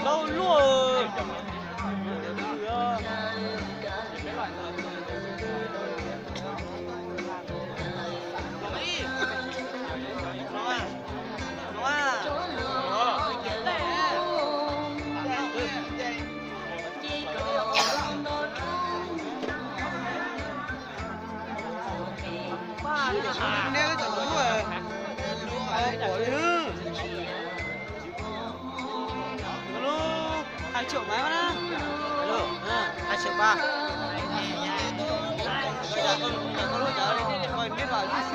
Lauj luaj. Hai triệu mấy đó. Hai triệu ba.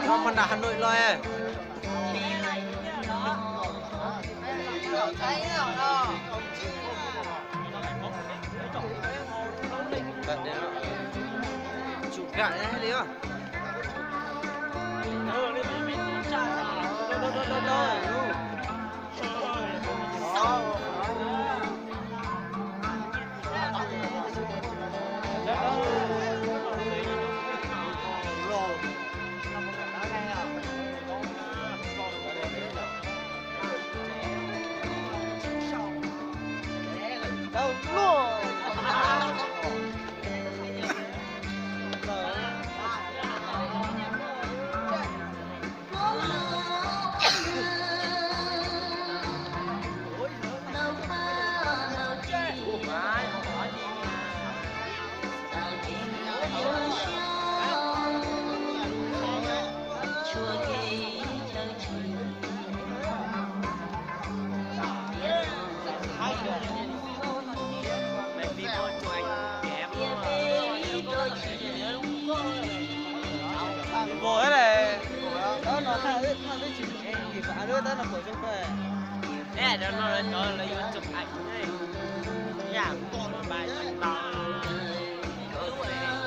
Koj nram Hà Nội los. Tsum gam li os. Vos ne, tab no thaij thaij teb tsis, tab no kuv zoo kawg. Neb rau no lawv cov lawv yuav txog ais ne, yam npoj no npaj tsis tau. Li, rau koj pais os.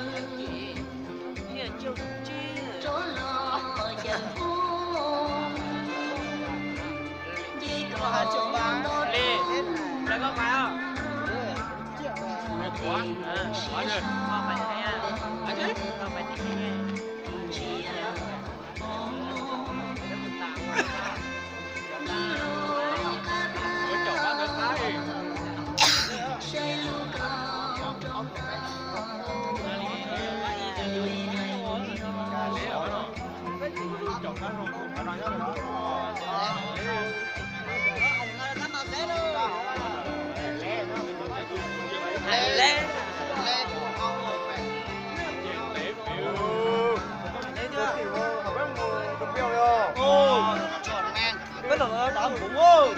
Peb los dab npum.